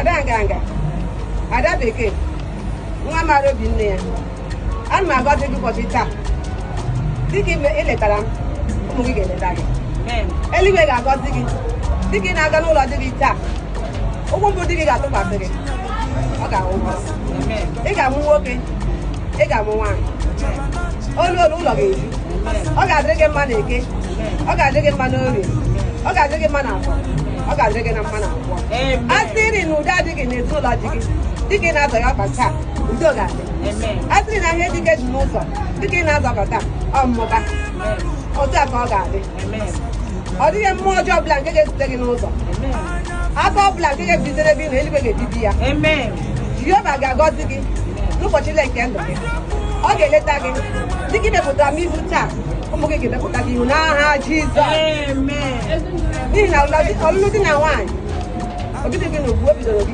Ada nganga, ada bekee, nwa mara obi nne ya, ana m agọzi gị ụbọchị taa. Dịka ị letara m, ụmụ gị ga-eleta gị. Eluigwe ga-agọzi gị dịka ị na-aga n'ụlọ di gị taa. Ụkwụ mbụ di gị ga-atụkwasị gị, ọ ga-awụ ngọzi. Ị ga-amụ nwoke, ị ga-amụ nwaanyị. Olu olu ụlọ ga-eju. Ọ ga-adịrị gị mma na Eke, ọ ga-adịrị gị mma n'Orie, ọ ga-adịrị gị mma na Afọ, ọ ga-adịrị gị na mma na Nkwọ. A sịrị na udo adịghị n'ezinụlọ di gị, dịka ị na-azọ ya ọkpa taa, udo ga-adị. A sịrị na ihe dịka dị n'ụzọ, dịka ị na-azọ ọkpa taa, ọ mmụba. Otu a ka ọ ga-adị. Ọ dịghị mmụọ ọjọọ ọbụla nke ga-ezute gị n'ụzọ. Aka ọbụla nke ga-ebitere ebe ị nọ, eluigwe ga-ebibi ya. Jehova ga-agọzi gị n'ụbọchị niile nke ndụ gị. Ọ ga-eleta gị dịka ị mepụtara m ihu taa, ụmụ gị ga-emepụta gị ihu n'aha Jizọs. N'ihi na ọlụlụ di na nwaanyị obidoghị n'ugwu, o bidoro ogige.